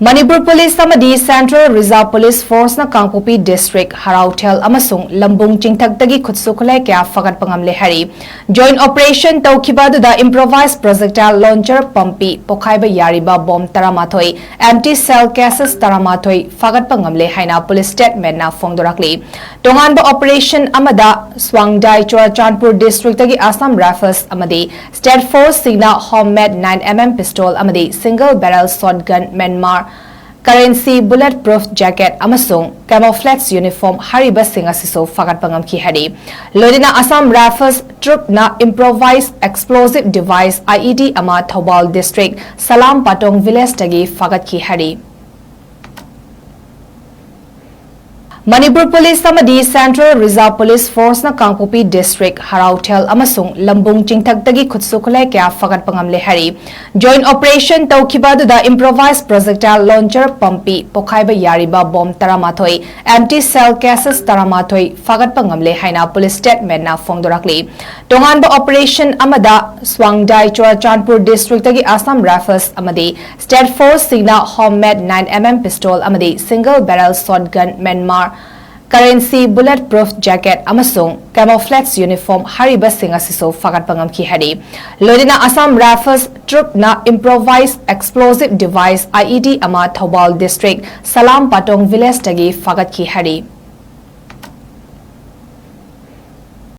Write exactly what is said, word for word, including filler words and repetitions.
Manipur police ꯑꯃꯗꯤ Central Reserve Police Force ꯅ ꯀꯥꯡꯄꯣꯛꯄꯤ district, ꯍꯔꯥꯎꯊꯦꯜ ꯑꯃꯁꯨꯡ ꯂꯝꯕꯨꯡ ꯆꯤꯡꯊꯛꯇꯒꯤ ꯈꯨꯠꯁꯨ ꯈꯨꯠꯂꯥꯏ ꯀꯌꯥ ꯐꯥꯒꯠꯄ ꯉꯝꯂꯦ ꯍꯥꯏꯔꯤ꯫ Joint operation ꯇꯧꯈꯤꯕ ꯑꯗꯨꯗ improvised projectile launcher ꯄꯝꯄꯤ, ꯄꯣꯈꯥꯏꯕ ꯌꯥꯔꯤꯕ ꯕꯣꯝ ꯇꯔꯥꯃꯥꯊꯣꯏ, empty shell cases ꯇꯔꯥꯃꯥꯊꯣꯏ ꯐꯥꯒꯠꯄ ꯉꯝꯂꯦ ꯍꯥꯏꯅ ꯄꯨꯂꯤꯁ statement ꯅ ꯐꯣꯡꯗꯣꯔꯛꯂꯤ꯫ ꯇꯣꯉꯥꯟꯕ operation ꯑꯃꯗ ꯁ꯭ꯋꯥꯡꯗꯥꯏ, ꯆꯨꯔꯥꯆꯥꯟꯄꯨꯔ district ꯇꯒꯤ Assam Rifles ꯑꯃꯗꯤ State Force ꯁꯤꯡꯅ homemade nine M M pistol ꯑꯃꯗꯤ single barrel shotgun, Myanmar currency, bullet proof jacket ꯑꯃꯁꯨꯡ camouflage uniform ꯍꯥꯏꯔꯤꯕꯁꯤꯡ ꯑꯁꯤꯁꯨ ꯐꯥꯒꯠꯄ ꯉꯝꯈꯤ ꯍꯥꯏꯔꯤ꯫ ꯂꯣꯏꯅꯅ Assam Rifles troop ꯅ improvised explosive device, I E D ꯑꯃ ꯊꯧꯕꯥꯜ district, ꯁꯂꯥꯝ ꯄꯥꯇꯣꯡ village ꯇꯒꯤ ꯐꯥꯒꯠꯈꯤ ꯍꯥꯏꯔꯤ꯫ ꯃꯅꯤꯄꯨꯔ ꯄꯨꯂꯤꯁ ꯑꯃꯗꯤ Central Reserve Police Force ꯅ ꯀꯥꯡꯄꯣꯛꯄꯤ district, ꯍꯔꯥꯎꯊꯦꯜ ꯑꯃꯁꯨꯡ ꯂꯝꯕꯨꯡ ꯆꯤꯡꯊꯛꯇꯒꯤ ꯈꯨꯠꯁꯨ ꯈꯨꯠꯂꯥꯏ ꯀꯌꯥ ꯐꯥꯒꯠꯄ ꯉꯝꯂꯦ ꯍꯥꯏꯔꯤ꯫ Joint operation ꯇꯧꯈꯤꯕ ꯑꯗꯨꯗ improvised projectile launcher ꯄꯝꯄꯤ, ꯄꯣꯈꯥꯏꯕ ꯌꯥꯔꯤꯕ ꯕꯣꯝ ꯇꯔꯥꯃꯥꯊꯣꯏ, empty shell cases ꯇꯔꯥꯃꯥꯊꯣꯏ ꯐꯥꯒꯠꯄ ꯉꯝꯂꯦ ꯍꯥꯏꯅ ꯄꯨꯂꯤꯁ statement ꯅ ꯐꯣꯡꯗꯣꯔꯛꯂꯤ꯫ ꯇꯣꯉꯥꯟꯕ operation ꯑꯃꯗ ꯁ꯭ꯋꯥꯡꯗꯥꯏ, ꯆꯨꯔꯥꯆꯥꯟꯄꯨꯔ district ꯇꯒꯤ Assam Rifles ꯑꯃꯗꯤ State Force ꯁꯤꯡꯅ homemade nine M M pistol ꯑꯃꯗꯤ single barrel shotgun, Myanmar currency, bullet proof jacket ꯑꯃꯁꯨꯡ camouflage uniform ꯍꯥꯏꯔꯤꯕꯁꯤꯡ ꯑꯁꯤꯁꯨ ꯐꯥꯒꯠꯄ ꯉꯝꯈꯤ ꯍꯥꯏꯔꯤ꯫ ꯂꯣꯏꯅꯅ Assam Rifles troop ꯅ improvised explosive device, I E D ꯑꯃ ꯊꯧꯕꯥꯜ district, ꯁꯂꯥꯝ ꯄꯥꯇꯣꯡ village ꯇꯒꯤ ꯐꯥꯒꯠꯈꯤ ꯍꯥꯏꯔꯤ꯫